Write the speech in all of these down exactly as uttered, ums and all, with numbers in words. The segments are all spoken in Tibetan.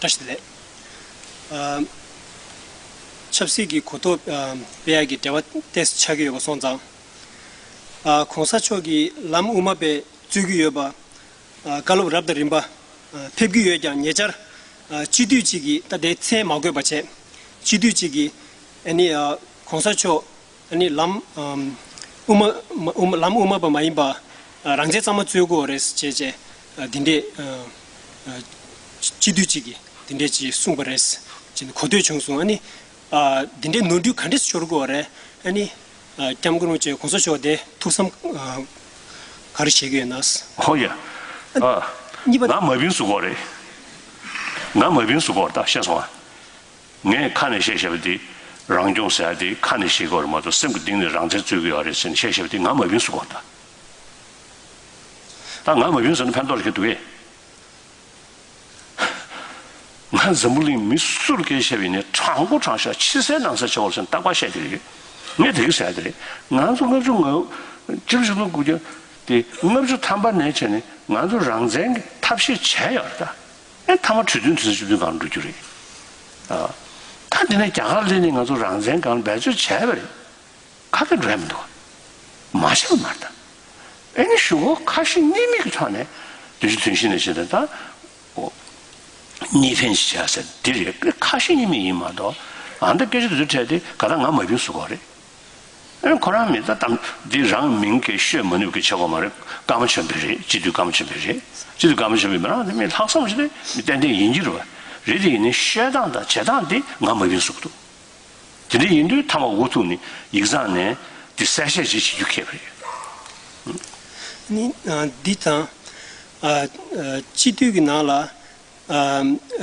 བཀྲ་ཤིས་བདེ་ལེགས། ཨ། ཆབ་སྲིད་ཀྱི་གོ་རྟོགས་ཨ་སྤེལ་ཡག་གི་འབྲེལ་བ་ཏོག་ཙམ་ཆགས་ཀྱི་ཡོད་པ་སོང་ཙང་། ཨ། ༸གོང་ས་མཆོག་གིས་ལམ་དབུ་མ་པའི་རྩོད་ཀྱི་ཡོད་པ། ཨ། བཀའ་སློབ་རབ་དང་རིམ་པ་ཨ་ཕེབས་ཀྱི་ཡོད་ཀྱང་ཉེ་ཆར་ཨ་སྤྱི་འཐུས་གཅིག་གིས། ད་དེའི་མཚན་མ་འགོད་པ་བྱས། སྤྱི་འཐུས་གཅིག་གིས་ཨ་ནི་ཨ་༸གོང་ས་མཆོག་ཨ་ནི་ལམ་ཨམ་དབུ་མ་མ་དབུ་མ་ལམ་དབུ་མ་པ་མ་ཡིན་པ་ཨ་རང་བཙན་གཙང་མ་རྩོད་དགོས་རེད་ཅེས་བྱས། ཨ་འདི་འདྲས་ཨ་ཨ་སྤྱི་འཐུས་གཅིག་གིས་འདི་འདྲས་ཅིག་གསུངས་པ་རེད་ཅེས་གོ་ཐོས་བྱུང་སོང་། ཨ་ནི་ཨ་འདི་འདྲའི་ནོར་འཁྲུལ་ག་འདྲས་འབྱོར་དགོས་རེད། ཨ་ནི་ཨ་༸སྐྱབས་མགོན་རིན་པོ་ཆེ་༸གོང་ས་མཆོག་དེ་ཐུགས་བསམ་ཨ་ག་རེ་བཞེས་ཀྱི་ཡོད་ན། ཧོ་ཡ། ཨ། གཉིས་པ། ང་མ་བིན་སུ་གོ་རེད། ང་མ་བིན་སུ་གོ་རེད། ད་ཤེས་སོང་ཨ། ངས་ཁ་ནས་བཤད་བཤད་པ་དེ། རང་སྐྱོང་ཟེར་ཡ་དེ་ཁ་ནས་བཤད་དགོས་རེད་མ་གཏོགས། སེམས་ཀྱི་གཏིང་ནས་རང་བཙན་རྩོད་ཀྱི་ཡོད་རེད་ཟེར་ནས་བཤད་བཤད་པ་དེ་ང་མ་བིན་སུ་གོ་ད། ད་ང་མ་བིན་ཟེར་ན་ཕན་ཐོགས་རེད་འདུག་གས། ང་འཛམ་བུ་གླིང་མི་སུར་སྐད་བཤད་པ་ཡིན་ནའི་དྲང་པོ་དྲང་བཞག་ཕྱི་གསལ་ནང་གསལ་བྱེད་དགོས་ཟེར་ནས་རྟག་པར་བཤད་ཀྱི་རེད། ངས་དེ་གི་ཟེར་ཡ་དེ་རེད། ང་ཚོ་ལྔ་བཅུ་ང་། ཕྱི་ལོ་ཆིག་སྟོང་དགུ་བརྒྱ་དེ་ལྔ་བཅུ་ཐམ་པ་ནས་བྱས་ནས་ང་ཚོ་རང་བཙན་གྱི་ཐབས་ཤེས་བྱས་ཡོད་རེད་ད། ཨེ་མཐའ་མ་གྲོས་མཐུན་དུས་ཚོད་བཅུ་བདུན་སྒང་འགྲོ་རྒྱུ་རེད། ཨ། ད་འདི་ནས་རྒྱ་གར་སླེབས་ནས་ང་ཚོ་རང་བཙན་སྒང་འབད་རྩོལ་བྱས་པ་རེད། ཁ་གཏད་འགྲོ་ཡ་མི་འདུག་མ་བྱས་པ་མ་རེད་ད། ཨེ་ནི་གཞུག་གུ་ཁ་ཞེ་གཉིས་མེད་ཀྱི་ཐོག་ནས་དོན་གཅིག་དོན་གཞན་ནས་བྱས་ཏེ་ད། ཨོ། གཉིས་ཕན་ཞིག་བྱ་ཟེར་འདི་རེད། ཁ་ཞེ་གཉིས་མེད་ཡིན་མ་གཏོགས། ཨ་ནི་སྐད་ཆ་དེ་ཚོ་འཕྲད་དེ་ག་ད་ང་མ་བིན་སུ་གོ་རེད། ཨེ་ཁོ་རང་མི་ད་དམ་འདི་རང་མིང་གི་ཤོད་མ་ནུས་ཀྱི་ཆེ་གོ་མ་རེད། སྐར་མ་ཆེན་པོ་རེད། སྤྱི་འཐུས་སྐར་མ་ཆེན་པོ་རེད། སྤྱི་འཐུས་སྐར་མ་ཆེན་པོ་མི་རང་དེ་མི་ལྷག་བསམ་ཞིག་རེད། མི་ཏན་ཏན་ཡིན་གྱི་རེད་བ། རེད་དེ་ཡིན་ནའི་ཤོད་སྟངས་དང་བྱེད་སྟངས་འདི་ང་མ་བིན་སུ་གོ་འདུག་དེ་འདྲ་ཡིན་དུས་མཐའ་མ་འགོ་ཐུག་ནས་ཡིག་ཚང་ནས་འདི་གསལ་བཤད་ཅིག་བྱེད་རྒྱུ་ཁེལ་བ་རེད། ནི་ཨ་འདི་དང་ཨ་ཨ་སྤྱི་འཐུས་ཀྱི་ནང་ལ་ཨ་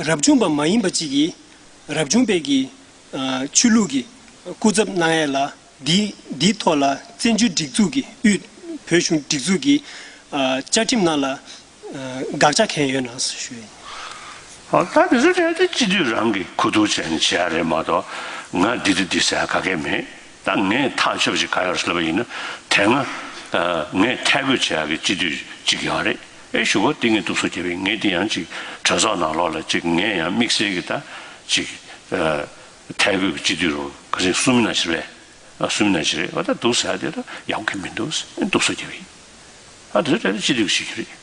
རབ་བྱུང་པ་མ་ཡིན་པ་ཅིག་གིས་རབ་བྱུང་པའི་གི་ཨ་ཆོས་ལུགས་ཀྱི་སྐུ་ཚབ་གནང་ཡས་ལ་འདི་འདིའི་ཐོག་ལ་བཙན་བྱོལ་སྒྲིག་འཛུགས་ཀྱི་དབུས་བོད་གཞུང་སྒྲིག་འཛུགས་ཀྱི་ཨ་བཅའ་ཁྲིམས་ནང་ལ། ཨ་དགག་བྱ་གང་ཡོད་ན་ཞུ་ཡིན། ཨ་ད་དེ་ཚོ་དྲན་ཏེ་སྤྱི་འཐུས་རང་གིས་ཁུ་ཐུག་བྱས་ནས་བྱས་རེད་མ་གཏོགས། ང་འདི་འདི་འདི་ཟེར་ག་གེ་མེད། ད་ངས་ཐག་ཆོད་ཅིག་ག་ཡོད་ཟེར་ལབ་པ་ཡིན་ན། དེ་སྔ་ཨ་ངས་ཐད་བསྐོས་བྱས་ཡག་གི་སྤྱི་འཐུས་ཅིག་ཡོད་རེད། ཨེ་གཞུག་གུ་དེ་ངས་སྡུག་སོ་རྒྱབ་པ་ཡིན། ངས་དེ་ཡང་ཅིག་གྲོས་ཚོགས་ནང་ལོགས་ལ་ཅིག་ངས་ཡང་དམིགས་བསལ་གྱི་ད་ཅིག་ཨ་ཐད་བསྐོས་ཀྱི་སྤྱི་འཐུས་རུ་ག་ཚོད་གསུམ་ན་ཞིག་རེད། ཨ་གསུམ་ན་ཞིག་རེད། ཨ་ད་སྡུག་ཟེར་ཡ་དེ་ད་ཡག་པོ་གང་མི་འདུག་ཟེར་སྡུག་སོ་རྒྱབ་པ་ཡིན། ཨ་དེ་ཚོ་དྲན་ཏེ་སྤྱི་འཐུས་ཀྱི་བྱེད་རྒྱུ་རེད།